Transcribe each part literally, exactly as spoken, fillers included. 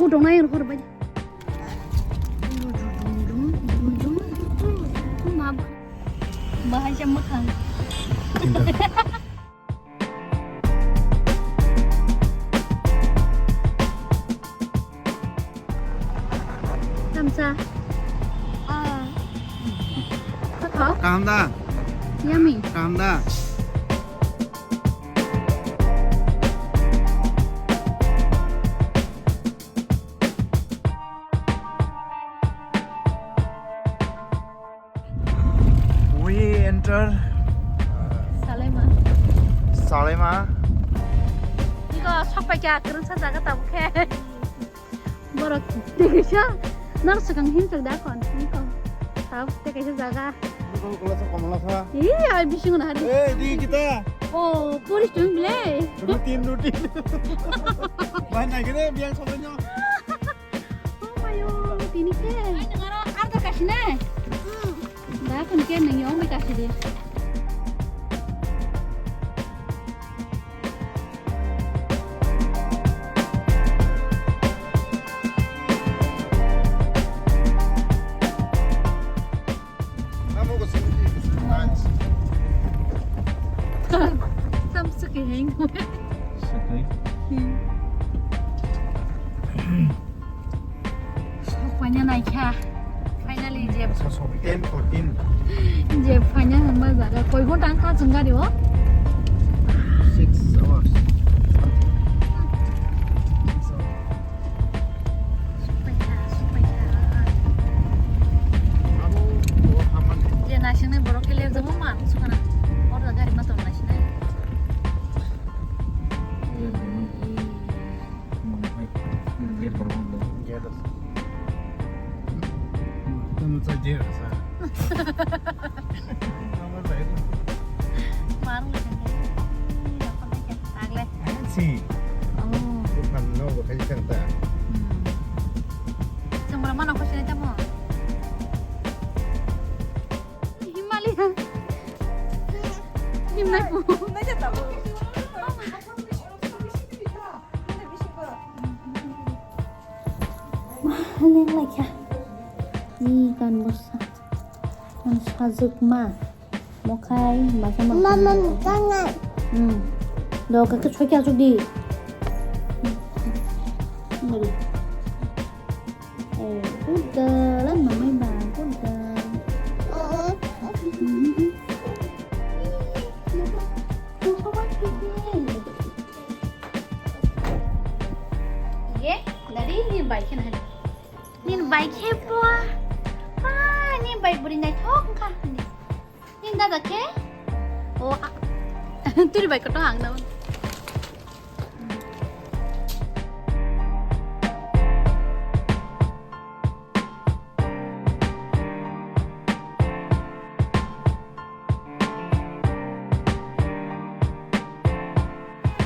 Udong na yang hor bai. Bahasa makan. Tamsa. Ah. Kakao? Kaham da? Yummy. Kaham da? We enter Salaima. Salaima. Iko sok pai kya kwrwngsa jaga tabuk khe. Borok tekaisa nor swkang himchok da kon. Iko. Tab tekaisa jaga. Iko kola sa komala sa. Ih, ai bisingo na hari. Eh, di kita. Oh, puris tung bile. Routine, routine. Bai nai gede biang sobai nyo. Oh mayo, tini ke. Ai, nang aro arda kasi na. Da kun ke nang yong bai kasi de. Tam suki heng. Suki. Hmm. Sok phaina naikha. Finally je. Ten fourteen. Je phaina hwnma jaga. Koi ghonta wngkha chwng gari o? Six hours. Six hours. Sok paikha, sok paikha. Abo, o, hamani. Je naisingni borok khe lepjamo ma, sukana. Orda gari ma tong naisinai. Tamo cha je rasa. Marung le jang. Tagle. Si. Oh. Bukan no, bukan jang ta. Hmm. Semua mana kau sini tamo? Himalaya. Himai pu. Leng laikha. Ni kan bosa. Kan sajwk ma. Mokhai masa ma. Mama tangai. Hmm. Do ka ka choi ka chuk di. Nari. Eh, udah lah, mamai bang, udah. Ye, dari ni bike na. Ni bike he po. Ah, ni bike buri nai thok ka. Ni dada ke? Oh, ah. Turi bike ko to ang na.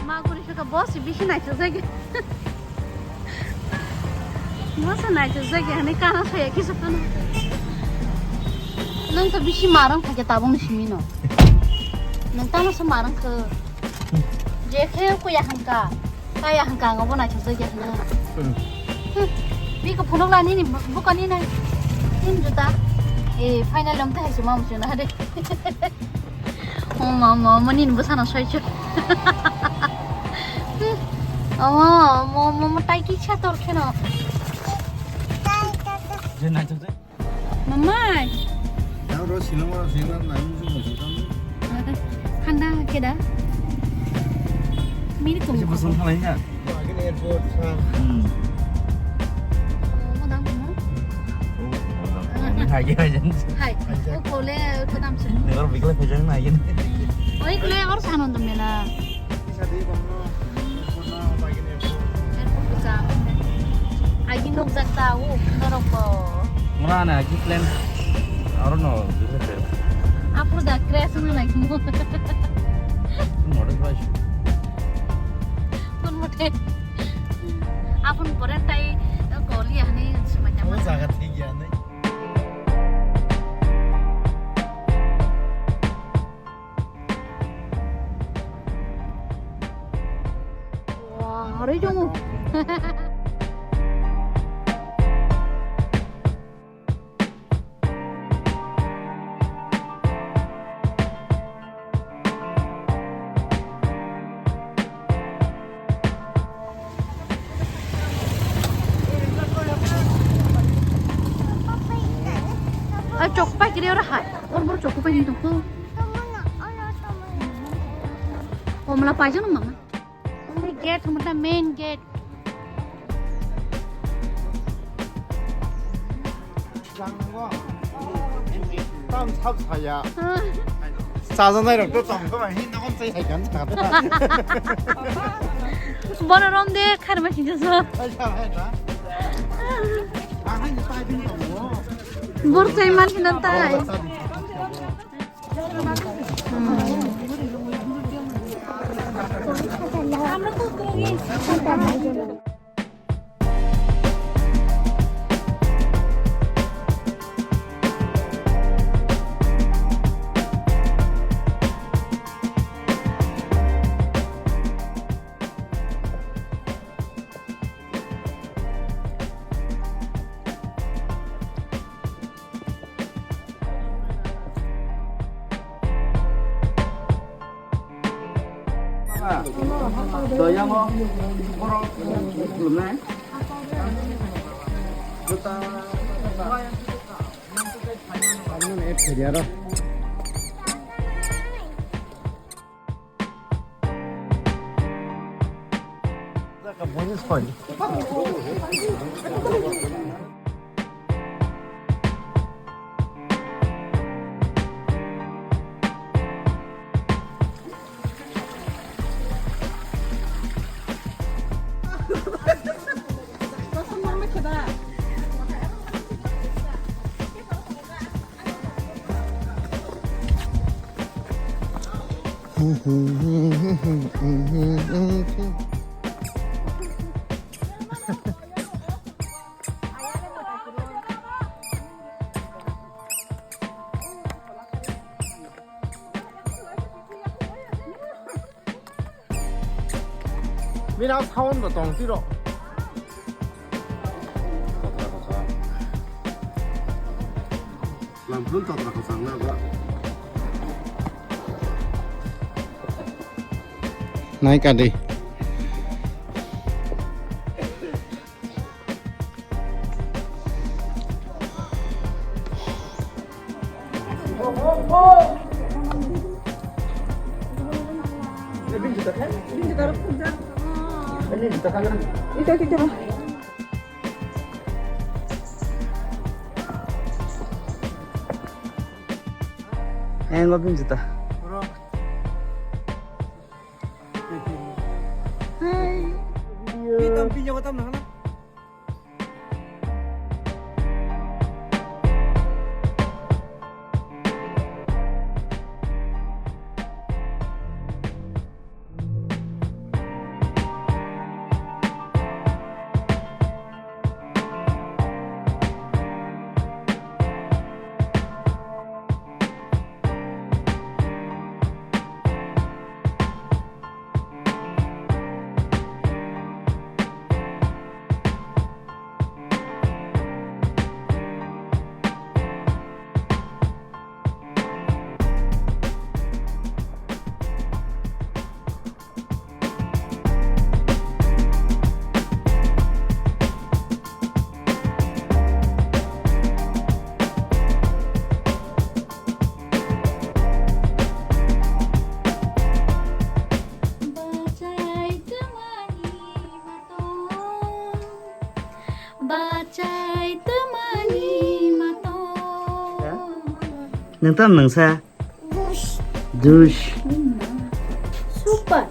Ma guri suka boss bisi naisajak. Boss naisajak hani kana saya kisa kana. Nang to bisi marang thake tabung simi no. Nang tamo sa marang khe. Je khe kuya hangka. Kaya hangka ngo bo naisajak ya hna. Hmm. Hmm. Biko phunuk la nini bu-, buka ni nai. Tin juta. Eh, final lam te hai suma musu na de. Oh ma ma ma nini bu sana soi chu. Oh ma ma ma ma tai ki cha tor kheno. Je naisajak. Mamai. Yang ro silang ro silang nang musu musu kan. Khanda keda. Mini kum. Masih pasang halai ya. Lagi airport sa. Hmm. Oh, mau dang mo? Oh, mau dang. Hai, hai, hai. Hai. Oh, kole ko dam se. Negor bikle phejang na yin. Oi, kole or sanon dum mela. Airport bwsa. Agi nukjak ta o norok bo. Mura na agi plan. Aro no. Apo da crash wngna nai mo. Model bai. Kun mote. Apun pore tai koli hani sumai tama. O jaga thik ya nai. Wah, hari jong. Kiri ora hai. Or bor choku pai tong ko. Komla pai jang mama. Gate, main gate. Tam sab saya. Chajanai rok to tong ko hin nakom sai hai kan. Bono rom de khar ma sinjo so. Bor chai man hinan tai. Doyango borok khulumnai. Bini sound bo tong tiro. Lamphun totra kwchang na ba. Nai ka di. Engo bin juta. Hi. Video. Tam video tam na. Bachai twmani matong, bachai twmani matong. Nang tam nang sa? Juice. Juice. Super.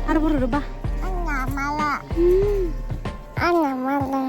Ar buru ba. Ang mala. Hmm. Ang mala.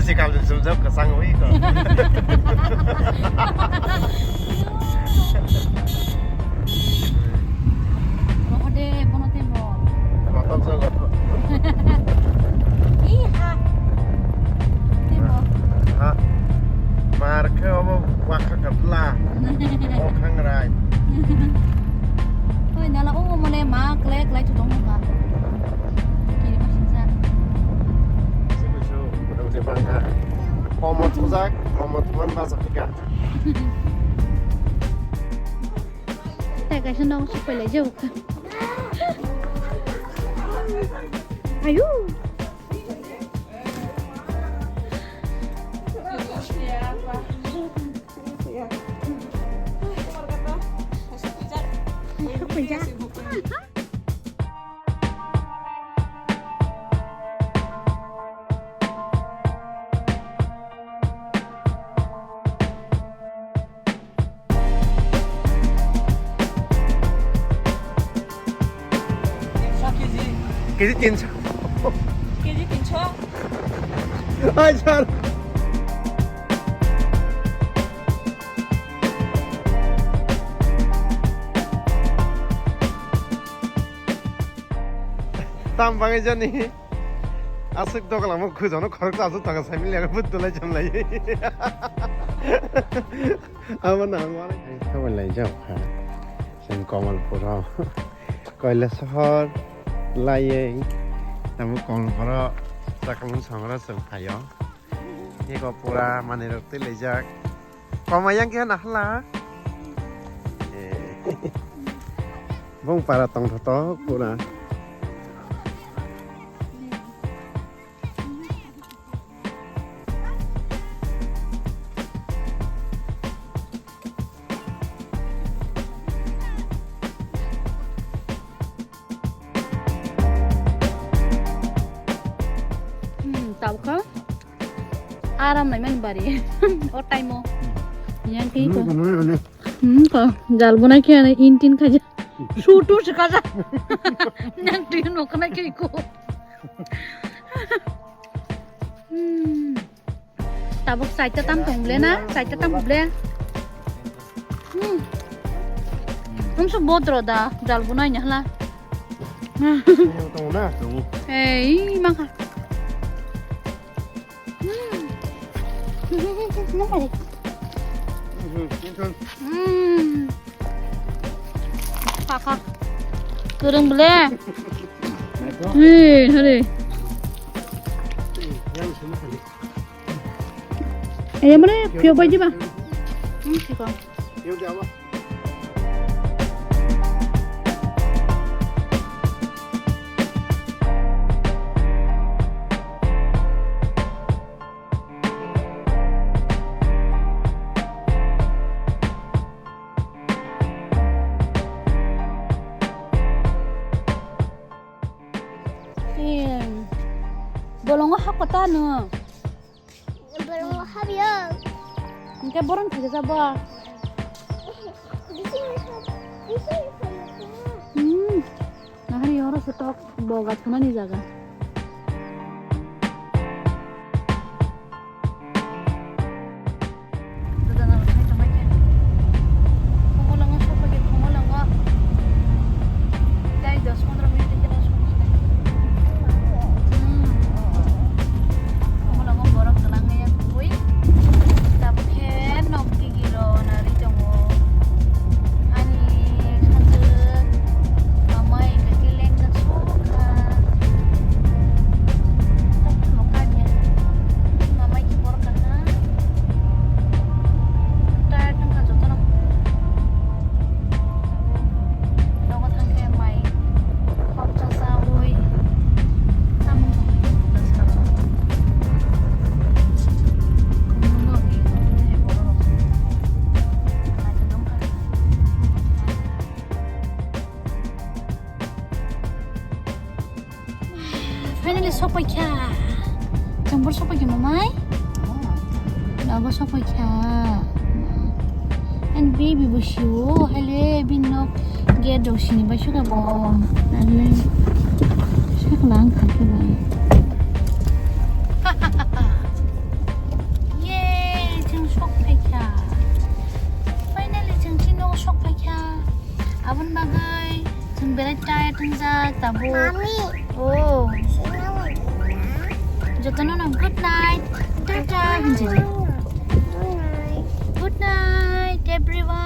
Sikal jumjak kwchang wi ko. Rohode bono temo. Motor jogo. Ih, ha. Temo. Ha. Mar khe obo wakha katla. O khangrai. Oi, nala o mole ma klai klai chutong ka. Kiri ma sinsa. Sibu su, udah udah bangka. Komo thujak, komo thuman basa thika. Tei kaisa nogo sok pailai jabo kha. Ayu. Sok paijak. Keji tinso. Keji tinso. Ai sir. Tam bangai jani. Aswk dogalamo khujano khorok aswk thanga saimili aga bud dulai chamlai. Abo nang wale. Khabai lai jao kha. Sen Kamalpuro. Koilasohor laiye. Tamo Kamalpuro chakalung samara chwng phaio. Eko pura manirok twi laijak. Koma yang khe nahla. Eh. Bong para tongthotok pura. Hmm, tabukha. Aram naimani bari. O time o. Yang khe ko. Hmm, ko. Jal bunai khe ani intin khaja. Sutu se khaja. Nang tu no khna khe ko. Hmm. Tabuk saita tam tong ble na? Saita tam ble. Hmm. Umso bodro da, jal bunai nya hla. Tongo na? Tongo. Ei, mangkha. Hmm. Hmm. Kaka. Kurang bele. Hei, hei. Eh, mana? Pio bai jiba. Hmm, siko. Em, bolongo hako ta no. Bolongo habio. Engke boron khaja bo. Bisi, bisi. Hmm. Nahari oro setok boga thunani jaga. Ani sanjwk mamai kaki lengkha sukha. Tamo kanya mamai ki borok kha. Tired wngkha jotono. Nogo thangkhe mai khopsa chaui samung tangwi. Finally sokpai kha. Chongbor sokpai kha mamai. Nogo sokpai kha. And baby bo siwo haile bini nok gate rok sini bai suka bo. Haile sakla ang thangkhe bai. Bagai, chwng belai tired wngjak tabuk. Mami, Oh, sila lagi ya. jotono no good night. Tata hinjiri. Good night. Good night everyone.